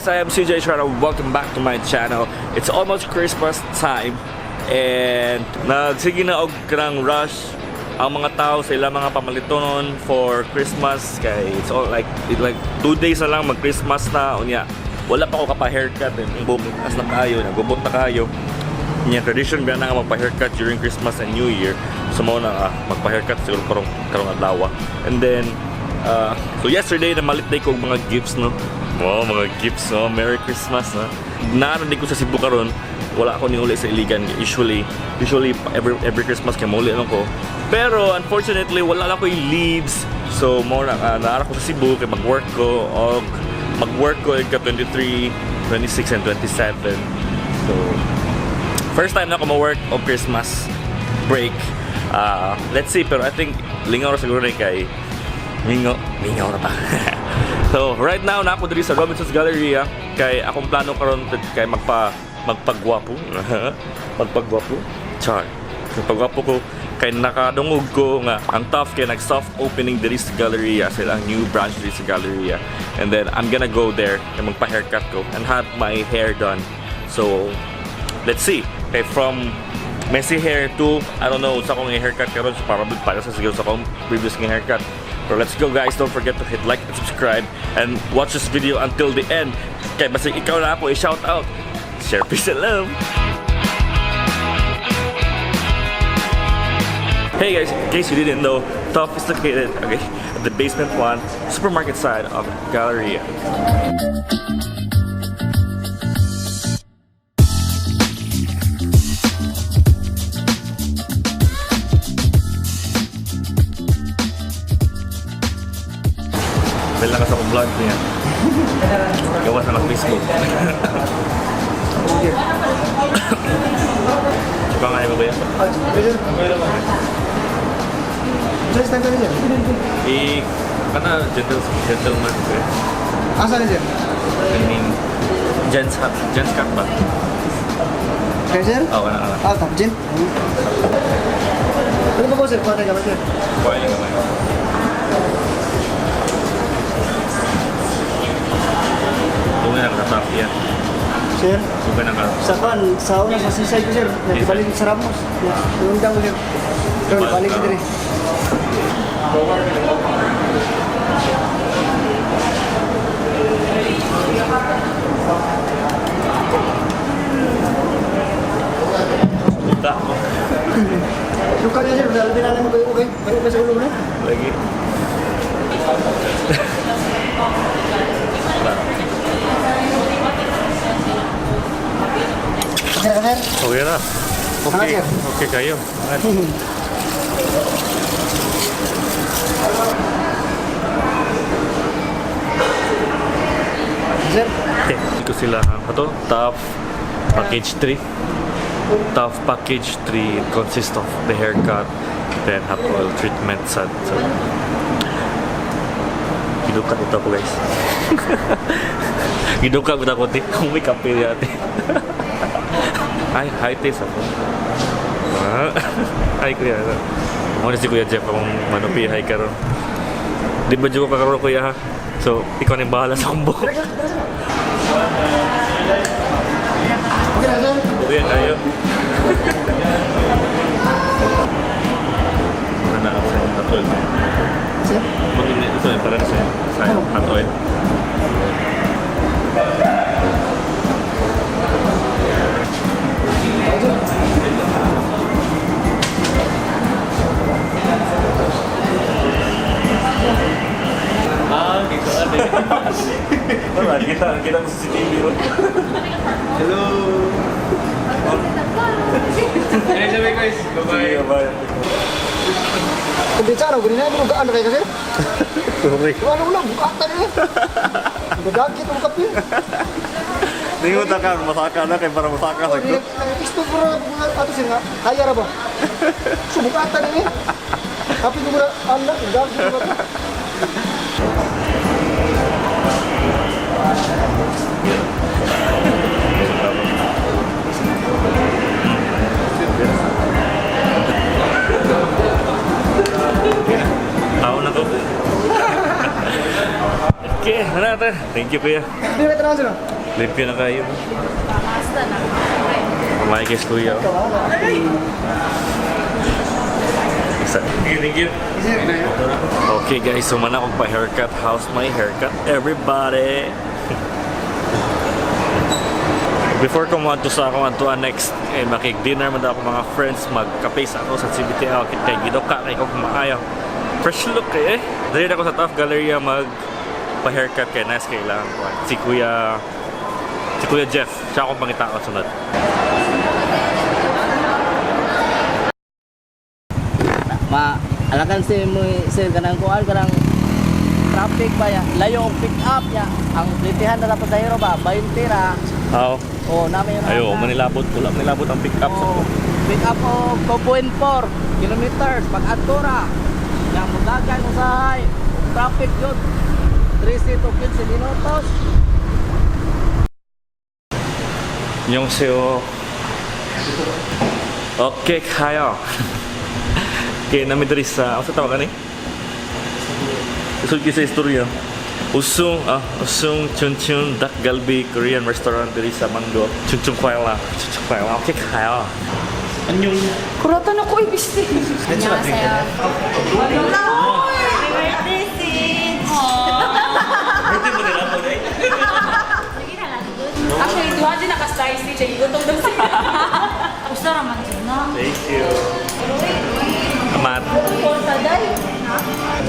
guys, I am CJstrada. Welcome back to my channel. It's almost Christmas time and nagsige na og kanang rush ang mga tao sa ilang mga pamalitonon for Christmas kay it's all like 2 days na lang mag Christmas na unya. Wala pa ako kapa-haircut and bukas na kayo, nagubot na kayo. Nya tradition ba na nga magpa-haircut during Christmas and New Year. So mo na magpa-haircut siguro karong adlaw. And then so yesterday namalit day ko mga gifts no. Wow, mga gifts no. Merry Christmas no. Naano di ko sa Cebu karon. Wala ako ni uli sa Iligan. Usually every Christmas kay muli lang ko. Pero unfortunately wala lang ko yung leaves. So mo naara ko sa Cebu kay mag-work ko ka 23, 26 and 27. So first time na ako ma-work of Christmas break. Let's see, pero I think lingaw na siguro na kay Mingaw na pa. So right now na ako diri sa Robinsons Galleria kay akong plano karon kay magpagwapo. Magpagwapo. Char. Magpagwapo ko kay nakadungog ko nga ang tough kay nag-soft opening diri sa Galleria, sila ang new branch diri sa Galleria. And then I'm gonna go there and magpa-haircut ko and have my hair done. So let's see. Okay, from messy hair to I don't know sa akong haircut karon, so probably para sa siguro sa akong previous ng haircut. But let's go guys, don't forget to hit like and subscribe and watch this video until the end. Kaya basta ikaw na ako i-shout out. Share, peace and love. Hey guys, in case you didn't know, Top is located at the basement 1 supermarket side of Galleria. Bel na ka sa vlog niya. Gawas na mag-Facebook. Suka nga niyo ba yan? Just time ka rin yan? Kana gentleman ko eh. Asa rin yan? I mean, gents cut ba? Kaya sir? Oo, kana. Top gin? Ano ba po sir? Kuha tayo gamit yan? Kuha yung gamay. Tunga na katap yan. Sir? Tunga na ka. Sa una, sa seaside ko sir. Nagibalik sa Ramos. Nungundang ko sir. Pero nabalik ko diri. Luka mo. Luka niya sir. Dahil binalan mo kayo. Okay? Balik ba sa ulo mo na? Lagi. Okay na sir? Okay na. Okay. Sir? Okay kayo. Sir? Okay. Ito sila. Ito, Tough Package 3. Tough Package 3 consists of the haircut, then hot oil treatment sa giduka ito po guys. Giduka ko ako ti. Kung may kape natin. Ay, high taste ako. Ay, kuya. Ako na si Kuya Jeff akong manupihay karon. Di ba dyan ko kakaroon kuya ha? So, ikaw na yung bahala sa kumbo. Okay na sir? Okay, tayo. Ano na ako sa hot oil? Sir? Mag-init ito eh, parang sa hot oil. Gitu ada. Wala, kita mo sa CCTV. Hello. Ay, sabi guys. Bye-bye. Bye-bye. Kung bicara, ganun na. Bukaan na kayo kasi? Sorry. Ano ulang? Bukatan na. Badagit ang kape. Ningot ka, masaka na kayo para masaka sa group. Isto ko na ato siya nga. Kaya ra ba? So, bukatan na eh. Kapit ko na, anak, badagit ang kape. Tao na to. Okay, ano natin? Thank you kuya. Hindi na ito na sila. Limpyo na kayo. Basta na. Kumaikis kuya. Thank you. Okay guys, so man akong pa-haircut. How's my haircut? Everybody! Before ko mo ato sa akong ato next, makik-dinner man daw ako mga friends, magkape sa ako sa CBTL. Kaya gidoka kay ko kumaayaw. Fresh look eh. Dali ako sa Top Galleria mag-pa-haircut kaya nice kailangan ko. Si Kuya Jeff, siya akong pangita ako sunod. Alakan si kanang kuan kanang traffic ba ya layo ang pick up ya ang plitihan na dapat dahiro ba 20 ra. Oo. Oh namin Ayo, manilabot ang pick up sa ko. Pick up o 2.4 kilometers pag adtora. Yang mudagan usahay traffic yun 13 to 15 minutos. Yung siyo. Okay, kayo. Okay, namin diri sa... Ano sa tawagan eh? Isod sa istorya. Usung Chun Dak Galbi Korean restaurant diri sa Mangdo. Chun Kwaila. Okay, kayo. Anyong... Kuratan ako ibiste. Annyeonghaseyo. Birthday sis. Birthday mo nila po, day? Actually, duha din naka-slice ni Jay. Gutong daw siya. Gusto naman din, no? Thank you. Amat. Porta, day.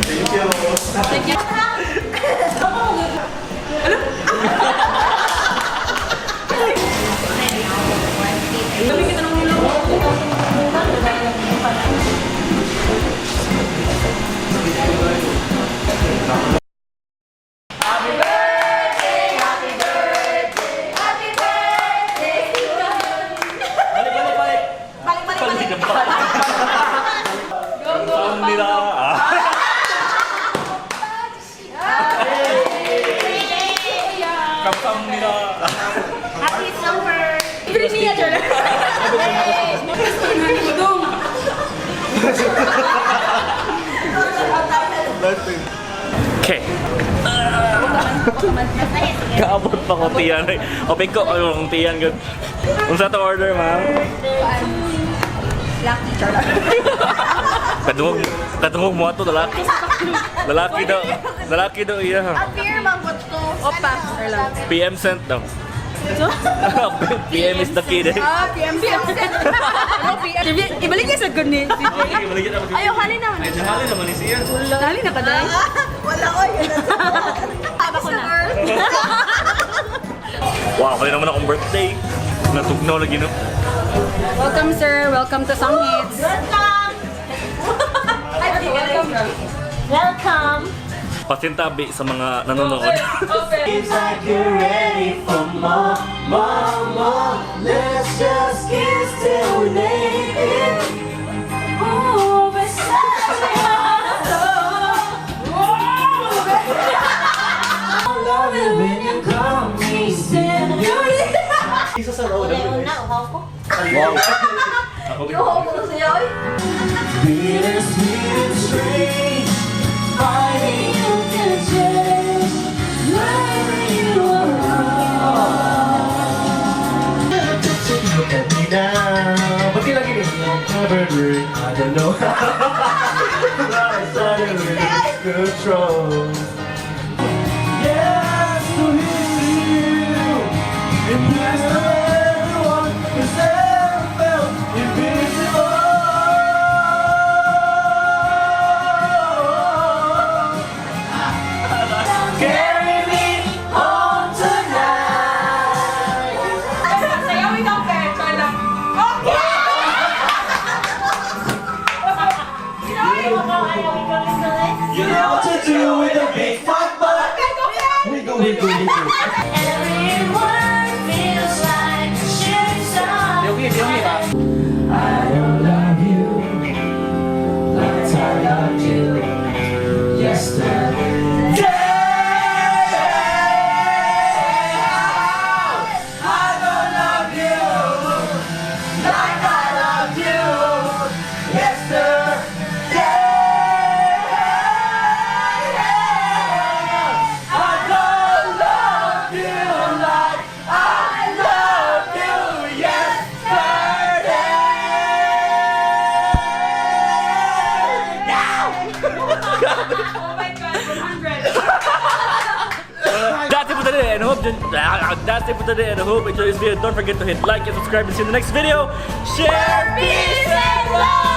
Thank you. Thank you. Ano? Dami kita nang ulo. Happy summer! Bring me a journal! Okay. Kaabot pa ko tiyan. Open ko ang tiyan gud. Unsa to order, ma'am? Lucky journal. Katungog mo ato lalaki. Lalaki daw iya. Beer mangot ko. Opa. PM sent daw. PM is the key. PM sent. Ano PM? Ibalik niya sa gunit. Ayaw, halin naman. Ay, jahali naman ni siya. Halin na ka, day? Wala ko yun. Tapos na. Wow, kaya naman akong birthday. Natugnaw lagi no. Welcome, sir. Welcome to Songhits. Welcome. Pasintabi sa mga nanonood. Seems like you're ready for more. Let's just kiss till we're naked. Ooh, Bisaya. I love it when you call me senorita. Isa sa road. Wow. Bittersweet and strange, fighting the change, wherever you are. Look at me now. Ba't lagi ni? I don't know. I suddenly lose control. Yes, to hear you. And yes, to everyone who's ever felt invisible. Carry me home tonight. Sayawin ang pecho lang. Okay! You know what to do with a big fat butt. Wiggle, wiggle, wiggle. Everyone feels like sharing some. I don't love you like I loved you yesterday. I don't love you like I loved you yesterday. I don't love you that's it for today, and I hope you enjoyed this video. Don't forget to hit like and subscribe and see you in the next video. Share, peace, and love!